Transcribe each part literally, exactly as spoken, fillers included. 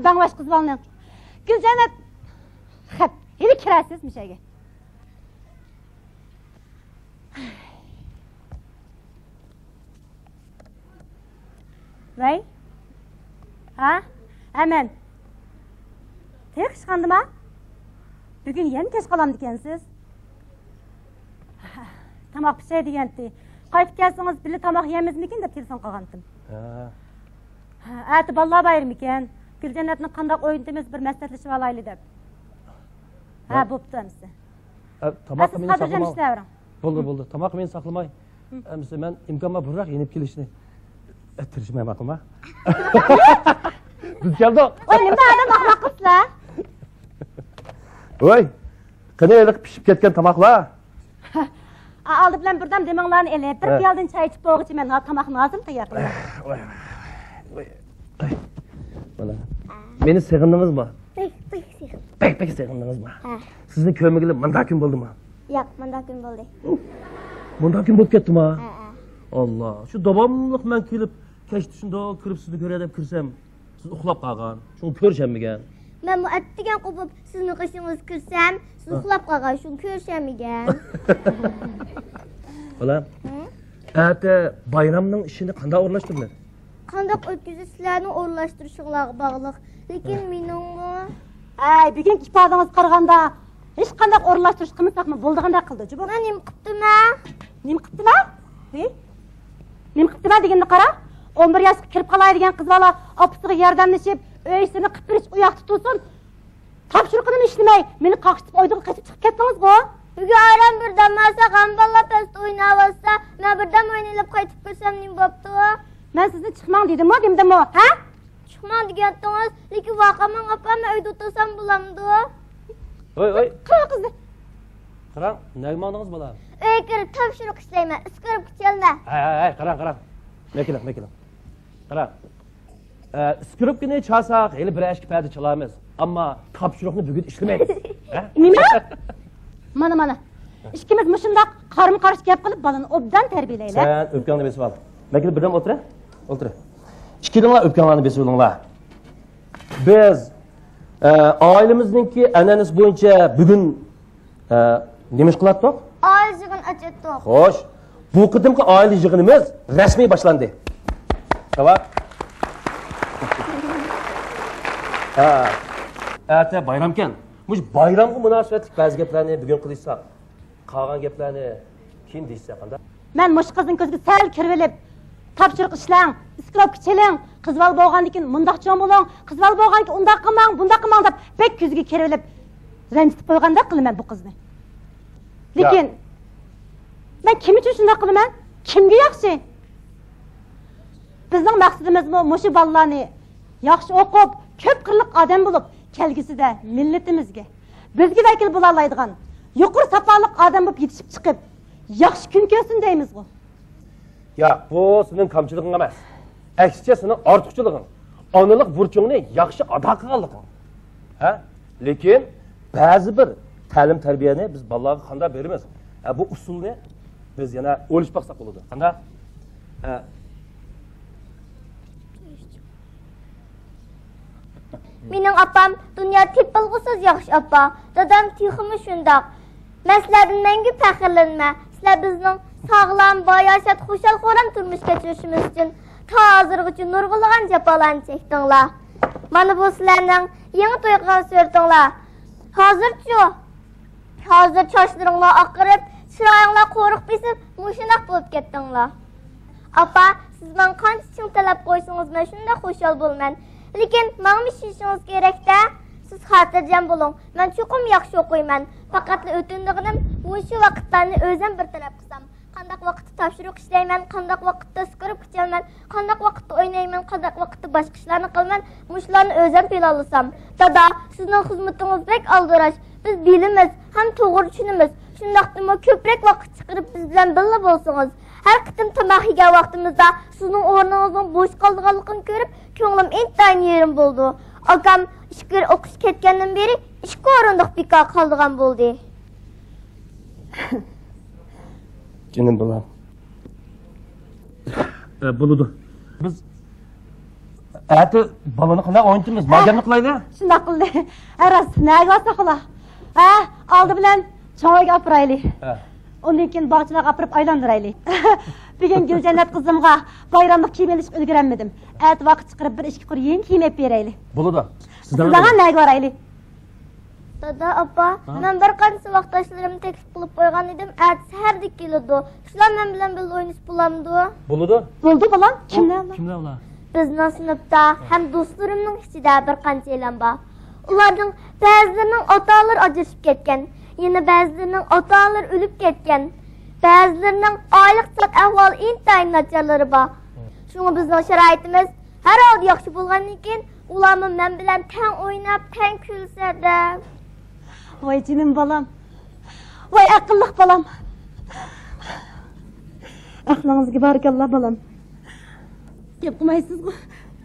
داڭۋاش قىز بالىنىڭ. گۈلجەننەت، خەپ، ھېلى كىرەرسىز مۇشەگە. ۋەي. ھە؟ ھە، مەن. تېخى ئىشخانىدىما؟ بۈگۈن يەنە كەچ قالامدىكەنسىز. تاماق پىشاي دېگەنتى. قايتىپ كەلسىڭىز بىللە تاماق يەيمىزمىكىن دەپ تېلېفون قىلغانتىم. ھە. ھە، ئەتە بالىلار بايرىمىكەن. گۈلجەننەتنى قانداق ئوينىتىمىز، بىر مەسلىھەتلىشىۋالايلى دەپ. ھە، ھە. بوپتۇ ئەمىسە. ئە، تاماققا مېنى ساقلىماڭ. بولدى، بولدى. تاماققا مېنى ساقلىماي. ئەمىسە مەن ئىمكان بار بۇرراق يېنىپ كېلىشنى، ئە، تىرىشىمەن، ماقۇلما؟ بىز كەلدۇق. ۋاي، نېمە ئادەم ئەخمەق قىلسىلەر؟ ۋاي، قېنى ھېلىقى پىشىپ كەتكەن تاماقلار؟ ئا، ئالدى بىلەن بىردەم دېمىڭلارنى ئېلىپ، بىر پىيالىدىن چاي ئىچىپ بولغۇچە مەن ھازىر تاماقنى ھازىرلا تەييار قىلىمەن. ۋاي، ۋاي، ۋاي، ۋاي. مانا، مېنى سېغىندىڭىزمۇ؟ بەك، بەك سېغىندىم. بەك، بەك سېغىندىڭىزمۇ؟ ھە. سىزنى كۆرمىگىلى مۇنداق كۈن بولدىما؟ ياق، مۇنداق كۈن بولدى. مۇنداق كۈن بولۇپ كەتتىما؟ ھە، ھە. ئاللا، شۇ داۋاملىق مەن كېلىپ، كەچتە شۇنداق كىرىپ سىزنى كۆرەي دەپ كىرسەم، سىز ئۇخلاپ قالغان، شۇڭا كۆرۈشەلمىگەن. مەنمۇ ئەتىگەن قوپۇپ سىزنىڭ قېشىڭىزغا كىرسەم، سىز ھە. ئۇخلاپ قالغان، شۇڭا كۆرۈشەلمىگەن. بالام، ھە؟ ئەتە بايرامنىڭ ئىشىنى قانداق ئورۇنلاشتۇرىمىز؟ قانداق ئۆتكۈزۈش سىلەرنىڭ ئورۇنلاشتۇرۇشۇڭلارغا باغلىق. لېكىن ھە. مېنىڭمۇ. ھەي، بۈگۈنكى ئىپادىڭىزگە قارىغاندا، ھېچقانداق ئورۇنلاشتۇرۇش قىلمىساقمۇ بولىدىغاندەك قىلدى جۇمۇ. مەن نېمە قىپتىمەن؟ نېمە قىپتىمەن؟ ھى؟ نېمە قىپتىمەن دېگىنىنى قارا. ئون بىر ياشقا كىرىپ قالاي دېگەن قىز بالا ئاپىسىغا ياردەملىشىپ، ئۆي ئىشلىرىنى قىلىپ بېرىش ئۇ ياقتا تۇرسۇن. تاپشۇرۇقىنىمۇ ئىشلىمەي، مېنى قاقشىتىپ ئويدىغا قېچىپ چىقىپ كەتتىڭىزغۇ؟ بۈگۈن ئاران بىردەم ئالسا، غەم بالىلار پەستە ئويناۋاتسا، مەن بىردەم ئوينىۋېلىپ قايتىپ كىرسەم نېمە بوپتۇ؟ مەن سىزنى چىقماڭ دېدىممۇ، دېمىدىممۇ، ھە؟ چىقماڭ دېگەنتىڭىز، لېكىن ۋاقاماڭ ئاپا، مەن ئۆيدە ئولتۇرسام بولامدۇ؟ ھوي، ھوي. قاراڭ قىزنى. قاراڭ، نەگە ماڭدىڭىز بالا؟ ئۆيگە كىرىپ تاپشۇرۇق ئىشلەيمەن، ئىسكىرىپكا چالىمەن. ھەي، ھەي، ھەي، قاراڭ، قاراڭ. مەكىلىڭ، مەكىلىڭ. قاراڭ. ئە، ئىسكىرىپكىنى چالساق، ھېلى بىر ئىككى پەدە چالارمىز. ئەمما تاپشۇرۇقنى بۈگۈن ئىشلىمەيمىز. ھە؟ نېمە؟ مانا، مانا. ئىككىمىز مۇشۇنداق قارمۇ قارشى گەپ قىلىپ، بالىنى ئوبدان تەربىيەلەيلى. سەن ئۆپكەڭنى بېسىۋال. مەكىل بىردەم ئولتۇر. ئولتۇر. ئىككىلىڭلار ئۆپكەڭلارنى بېسىۋېلىڭلار. بىز، ئە، ئائىلىمىزنىڭكى ئەنئەنىسى بويىچە بۈگۈن ئە، نېمە ئىش قىلاتتۇق؟ ئائىلە يىغىنى ئاچاتتۇق. خوش، بۇ قېتىمقى ئائىلە يىغىنىمىز رەسمىي باشلاندى. تامام. ھە، ئەتە بايرامكەن. مۇشۇ بايرامغا مۇناسىۋەتلىك بەزى گەپلەرنى بۈگۈن قىلىشساق، قالغان گەپلەرنى كېيىن دېيىشسە قانداق؟ مەن مۇشۇ قىزنىڭ كۆزىگە سەل كىرىۋېلىپ، تاپشۇرۇق ئىشلەڭ، ئىسكىروپكا چېلىڭ، قىز بالا بولغاندىن كېيىن مۇنداق چوڭ بولۇڭ، قىز بالا بولغاندىن كېيىن ئۇنداق قىلماڭ، بۇنداق قىلماڭ دەپ بەك كۆزىگە كىرىۋېلىپ، رەنجىتىپ قويغاندەك قىلىمەن بۇ قىزنى. لېكىن مەن كىم ئۈچۈن شۇنداق قىلىمەن؟ كىمگە ياخشى؟ بىزنىڭ مەقسىتىمىزمۇ مۇشۇ بالىلارنى ياخشى ئوقۇپ، كۆپ قىرلىق ئادەم بولۇپ، كەلگۈسىدە مىللىتىمىزگە، بىزگە ۋەكىل بولالايدىغان، يۇقىرى ساپالىق ئادەم بولۇپ يېتىشىپ چىقىپ، ياخشى كۈن كۆرسۇن دەيمىزغۇ. ياق، بۇ سېنىڭ كامچىلىقىڭ ئەمەس. ئەكسىچە، سېنىڭ ئارتۇقچىلىقىڭ. ئانىلىق بۇرچۇڭنى ياخشى ئادا قىلغانلىقىڭ. ھە؟ لېكىن بەزى بىر تەلىم-تەربىيەنى بىز بالىلارغا قانداق بېرىمىز؟ ھە، بۇ ئۇسۇلنى بىز يەنە ئويلىشىپ باقساق بولىدۇ. قانداق؟ ھە. مېنىڭ ئاپام دۇنيا تېپىلغۇسىز ياخشى ئاپا، دادام تېخىمۇ شۇنداق. مەن سىلەردىن مەڭگۈ پەخىرلىنىمەن. سىلەر بىزنىڭ ساغلام، باياشات، خۇشال-خۇرام تۇرمۇش كەچۈرۈشىمىز ئۈچۈن تا ھازىرغىچە نۇرغۇنلىغان جاپالارنى چەكتىڭلار. مانا بۇ سىلەرنىڭ يېڭى توي قىلغان سۈرىتىڭلار. ھازىرچۇ؟ ھازىر چاچلىرىڭلار ئاقىرىپ، چىرايىڭلار قورۇق بېسىپ، مۇشۇنداق بولۇپ كەتتىڭلار. ئاپا، سىز ماڭا قانچە چىڭ تەلەپ قويسىڭىز، مەن شۇنداق خۇشال بولىمەن. لېكىن ماڭىمۇ ئىشىنىشىڭىز كېرەك-دە. سىز خاتىرجەم بولۇڭ، مەن چوقۇم ياخشى ئوقۇيمەن. پەقەتلا ئۆتۈنىدىغىنىم، مۇشۇ ۋاقىتلارنى ئۆزۈم بىر تەرەپ قىلسام. قانداق ۋاقىتتا تاپشۇرۇق ئىشلەيمەن، قانداق ۋاقىتتا ئىسكىرىپكا چالىمەن، قانداق ۋاقىتتا ئوينايمەن، قانداق ۋاقىتتا باشقا ئىشلارنى قىلىمەن، مۇشۇلارنى ئۆزۈم پىلانلىسام. دادا، سىزنىڭ خىزمىتىڭىز بەك ئالدىراش. بىز بىلىمىز ھەم توغرا چۈشىنىمىز. شۇنداقتىمۇ كۆپرەك ۋاقىت چىقىرىپ بىز بىلەن بىللە بولسىڭىز. ھەر قېتىم تاماق يېگەن ۋاقتىمىزدا سىزنىڭ ئورنىڭىزنىڭ بوش قالىدىغانلىقىنى كۆرۈپ، كۆڭلۈم ئىنتايىن يېرىم بولىدۇ. ئاكام ئىچكىرى ئوقۇشقا كەتكەندىن بېرى ئىككى ئورۇندۇق بىكار قالىدىغان بولدى. جېنىم بالام. ئە، بولىدۇ. بىز، ئەتە بالىنى قانداق ئوينىتىمىز؟ ھە. ماگەرنى قىلايلى. شۇنداق قىلدى. ھە، راست، نەگە بارساق بولا؟ ھە، ئالدى بىلەن چوڭ ئۆيگە ئاپىرايلى. ھە. ئۇندىن كېيىن باغچىلارغا ئاپىرىپ ئايلاندۇرايلى. بۈگۈن گۈلجەننەت قىزىمغا بايراملىق كىيىم ئېلىشقا ئۈلگۈرەلمىدىم. ئەتە ۋاقىت چىقىرىپ بىر ئىككى قۇر يېڭى كىيىم ئېلىپ بېرەيلى. بولىدۇ. سىز سىز دەڭ ماڭا نەگە بارايلى؟ دادا، ئاپا، ھا؟ مەن بىر قانچە ساۋاقداشلىرىمنى تەكلىپ قىلىپ قويغان ئىدىم، ئەتىسى ھەردە كېلىدۇ. شۇلار مەن بىلەن بىللە ئوينىسا بولامدۇ؟ بولىدۇ. بولىدۇ، بالام. كىملەر ئۇلار؟ كىملەر ئۇلار؟ بىزنىڭ سىنىپتا ھا. ھەم دوستلىرىمنىڭ ئىچىدە بىر قانچەيلەن بار. ئۇلارنىڭ بەزىلىرىنىڭ ئاتا-ئانىلىرى ئاجرىشىپ كەتكەن، يەنە بەزىلىرىنىڭ ئاتا-ئانىلىرى ئۆلۈپ كەتكەن، بەزىلىرىنىڭ ئائىلە ئىقتىساد ئەھۋالى ئىنتايىن ناچارلىرى بار. ھا. شۇڭا بىزنىڭ شارائىتىمىز ھەر ھالدا ياخشى بولغاندىن كېيىن، ئۇلارمۇ مەن بىلەن تەڭ ئويناپ، تەڭ كۈلسە دەپ. ۋاي جېنىم بالام. ۋاي ئەقىللىق بالام. ئەقلىڭىزگە بارىكاللا بالام. گەپ قىلمايسىزغۇ.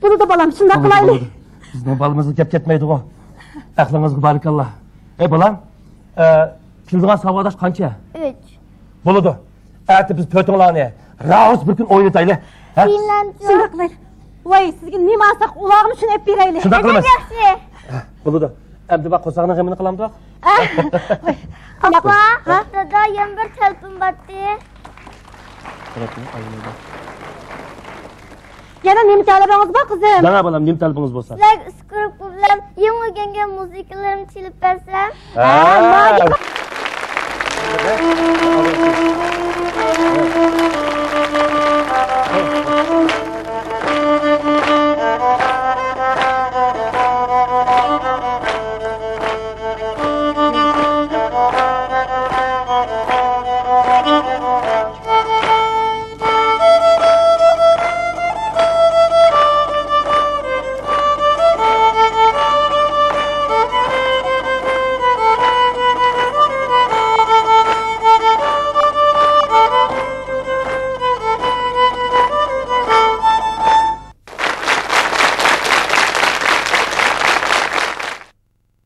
بولىدۇ بالام، شۇنداق بولىدۇ، قىلايلى. بولىدۇ. بىزنىڭ بالىمىزغا گەپ كەتمەيدىغۇ. ئەقلىڭىزگە بارىكاللا. ئەي بالام، ئە، كېلىدىغان ساۋاقداش قانچە؟ ئۈچ. بولىدۇ. ئەتە بىز تۆتىڭلارنى راۋۇس بىر كۈن ئوينىتايلى. ھە؟ كېيىنلەمچۇ؟ شۇنداق قىلايلى. ۋاي، سىزگە نېمە ئالساق، ئۇلارغىمۇ شۇنى ئېلىپ بېرەيلى. شۇنداق قىلىمىز. ياخشى. ھە، بولىدۇ. ئەمدى بار قورساقنىڭ غېمىنى قىلامدۇق؟ ھە؟ ۋاي. ئاپا، ھە؟ دادا، يەنە بىر تەلىپىم بارتى. يەنە نېمە تەلىپىڭىز بار، قىزىم؟ دەڭە بالام، نېمە تەلىپىڭىز بولسا. سىلەرگە ئۈچ گۇرۇپپا بىلەن يېڭى ئۆگەنگەن مۇزىكىلىرىمنى چېلىپ بەرسەم؟ ھە، ھە.